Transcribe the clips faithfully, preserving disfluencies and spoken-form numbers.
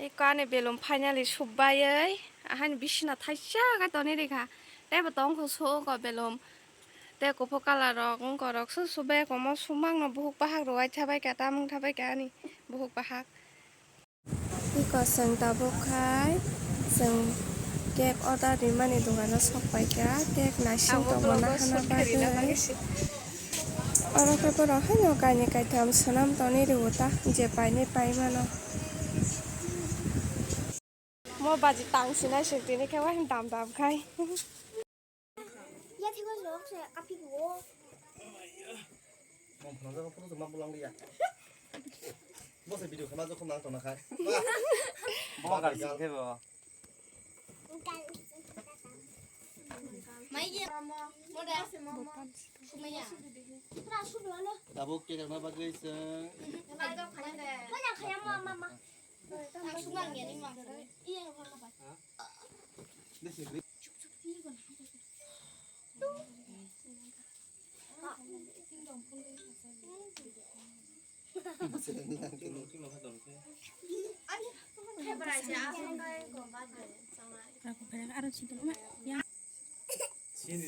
Eko ani belum finally subbaiwi, ahani bisina thaisa khe toni rikha. Teibo tongkho sugo belum. Tei kuphur colour rok, wngkha rok, su subai komo sumangno buhuk bahak rwui thabaikha, tamung thabaikha ani buhuk bahak. Eko chwng tabuk khai, chwng cake order rimani dogano sokpaikha, cake naising tongo nahana bagwi. Oro khe borok haino kainwi kaitham swnam toni rwo ta, je painai paimano. Mo baji tang sinai se tini khe wahin dam dam khai. Ya, thik ase, se aphi ko. Mom phone jabo phone ma bulang dia. Bo se video khama jokho nang tona khai. Bo gar sing khe bo. Mai ye mo da se mo mo. Sumaya. Tabuk cake rwna bagwi chwng. Mai do khaya de. Khaya mo mama. Sini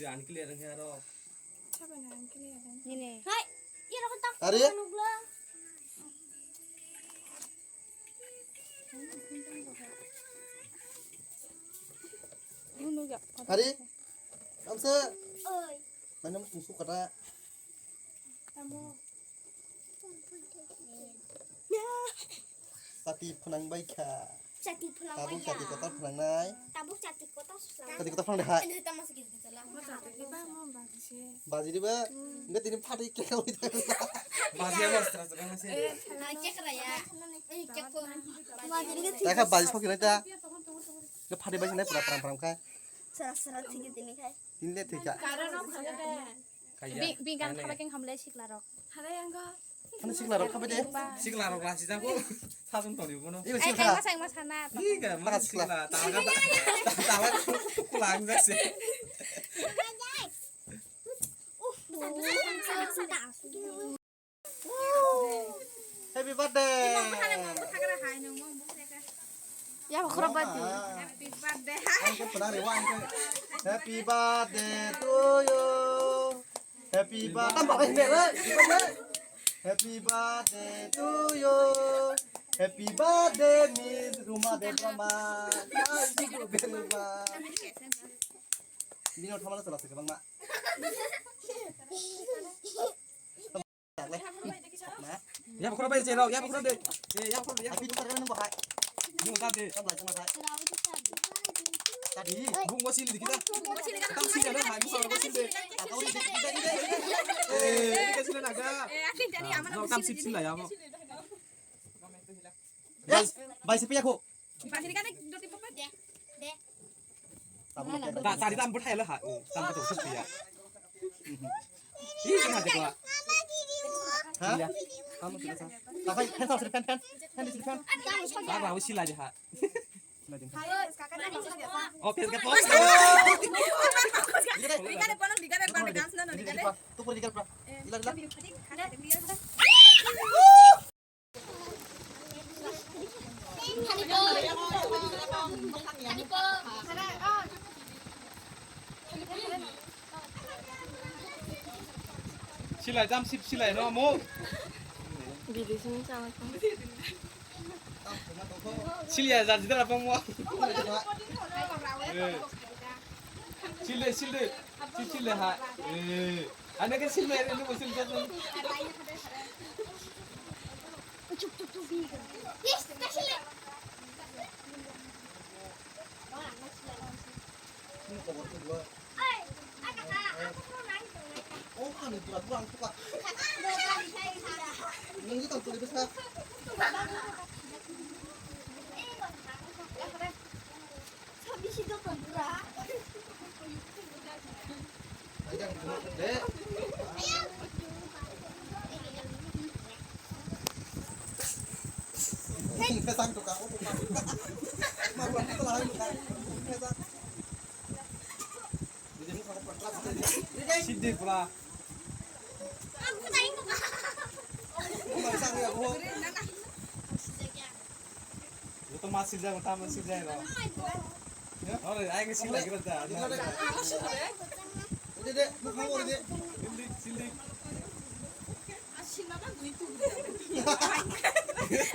ran clear khe aro. Nini. Hai, ira ko tak. Are? Are? Amsa. Oi. Mana musuh kata. Tamo. Chati phwnang bai kha. Chati phwnang bai kha. Tabuk chati kotor phwnang nai. Tabuk chati kotor phwnang. Chati kotor phwnang de hai. Ini tamo sigi kita lah. Baji di ba. Enggak tini padi kek kau itu. Baji apa? Cek raya. Cek pun. Taka baji sok kira ta. Ke padi baji nai pura pram pram kha. Sera sera thik tini khai. Tini le thik kha. Bi bi gan khaba keng hamle sikla rok. Hano sikla rok khabai de. Sikla rok lasi jago. Sasun toni bono. Iba sikla. Ai, masa, masa na. Iga, masa sikla. Tala, tala, tala, kulang jase. Happy birthday. Ya, khorok badi. Happy birthday. Ang ke pernah rewa ang ke. Happy birthday to you. Happy birthday. Tambah lagi, Nek, Nek. Happy birthday to you. Happy birthday, Miss Ruma Debbarma. Happy birthday. Bini thama la sala se bang ma. Ya, bukhro bai je lo, ya, bukhro de. Eh, ya, bukhro, ya. Happy birthday nang bahai. Bung ta de. Tam lai sama hai. Tadi, bung mo sil dikita. Tam sil ya, hai, bung mo sil de. Atau ni dikita, dikita. Eh, dikita sil na ga. Eh, aku jadi aman. No, tam sil sil ya, mo. Guys, bai se pia ko. Bai se kan doti papa. De. Ta, tari tam buthai la ha. Tam buthai buthai ya. Ih, cuma aja gua. Hah? Iya. Kamu sudah sa. Pakai hand sanitizer, hand, hand, hand sanitizer. Ba, ba, usi la ha. Oh, pes ka pos. Digare, digare, bono digare, bono dance na, no, digare. Tu pura digare, pura. Ila, ila. Silai jam sip silai no mo. Bidisini sama. Silai jar jidara pang mo. Silai silai. Sip silai ha. Eh. Ana ke silai anu mo silai jam. Siddi pula. Toma sijak, tama sijak. Ore, ai ke sila kira da. Dede, dede, bukan mau dede. Sildik, sildik.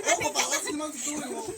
Apa pala sih mau tuh?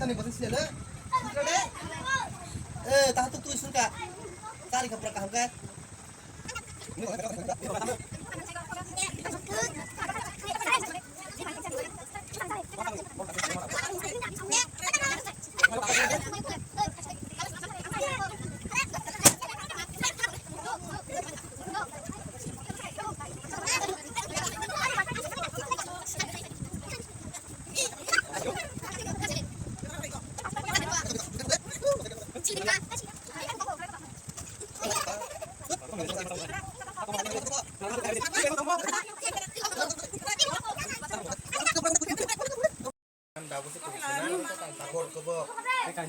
Tani basi sila. Eh, tahan tu tu isun ka. Cari ka pura kaham ka.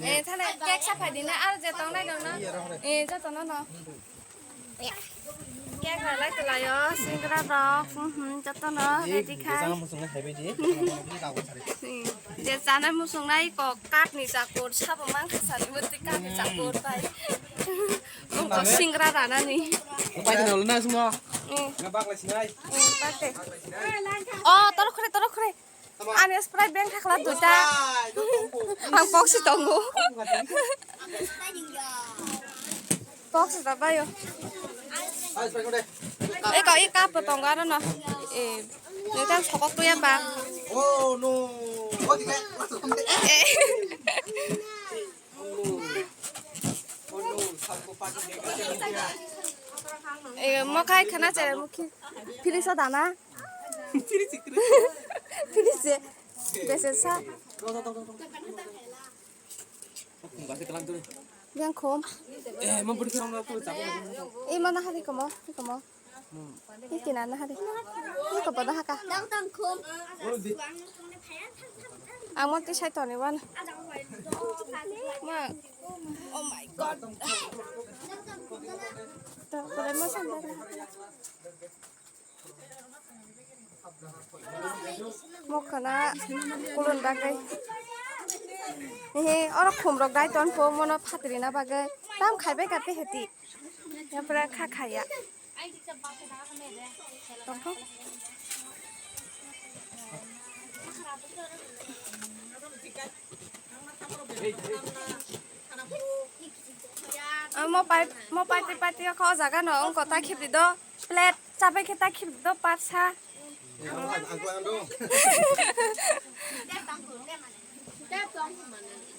Eh, thale cake sa phai di na, ar je tongnai dong na. Eh, joto no no. Cake ralai tulaio, singra rok, hmm, joto no ready khai. Je chanai musung nai kok, kak ni chakur, sabo mang kha sani, bwtwi kak ni chakur bai. Mung kok singra rana ni. Pai di na, na sung no. Eh. Na bak lai sinai. Eh, pai te. Oh, torok khre, torok khre. Ani Sprite beng thakla duita. Ang box si tongo. Box si tabayo. Eko, e cup tongo aro no. E, neta sokok tuya ba. Oh no. E. E, mo khai khana chere mukhi. Finish o dana. Finish je. Bese sa. Yang khom. E mana hari komo, komo. Iki na na hari. Iko pada haka. Ang mo tisai toni wan. Ma. Oh my God. To, pura mo sandal. Mokana kulun bagwi. He, oro khumrok dai ton po mono phatri na bagwi. Tam khaibai kate heti. Yapra kha khaya. Tongkho. Mo pai, mo pai te pai te kho jaga no ongko ta khibri do. Plate chabai khe ta khibri do patsa.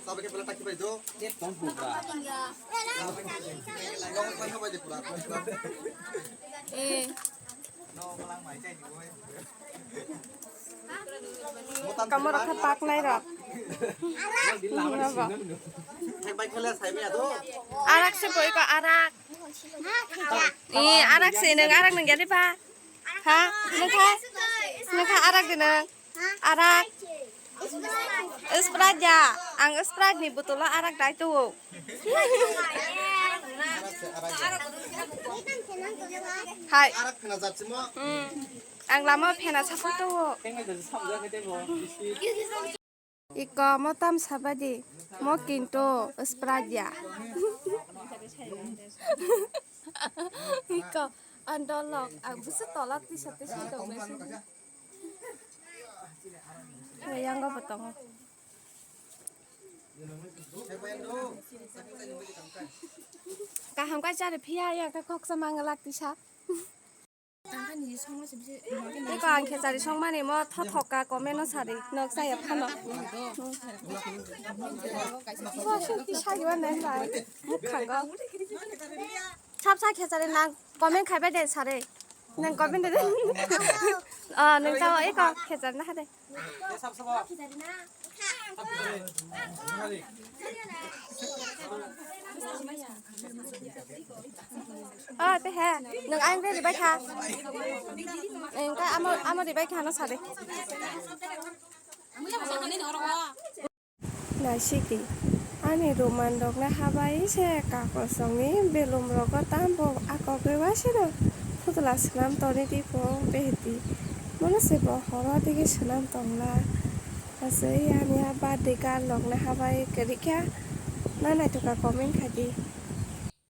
Chabai khe plate ta khibai do. Eh. Kamu rokha paknai rok. Arak se koi ko arak. Eh, arak se neng arak neng jadi pa. Ha? Nengkha? Nengkha arak di neng. Arak. Sprite ya. Ang Sprite ni botol o arak dai tu. Hai. Hmm. Ang lama phena saphang tu. Iko mo tam sabadi. Mo kinto Sprite ya. Iko andolok. Ang bisa tolak tisa tisa tongmesi. Yang apa tong? Kaham kai chari phiya ya ka kok sa mangalak tisa. Eko ang khechari songmani mo thothok ka comment no sari nok saya phano. Bo sing tisa giba nai bai. Mukhango. Sab sa khechari nang comment khai bai de sare. Nang comment de. Ah, nang tao eko khechari na hade. Ah, te he. Nang ang de ribai kha. Engka amo amo ribai kha no sade. Naisiki, ani rumanrokno habai se kakosongni belumrogo tambo akogwi wasino phutla swnam toni di pho behdi. Mono se bo horo digi swnam tongla. Aswk ani a birthday girl rokno habai kwrwikha. Na naitokha comment khai di.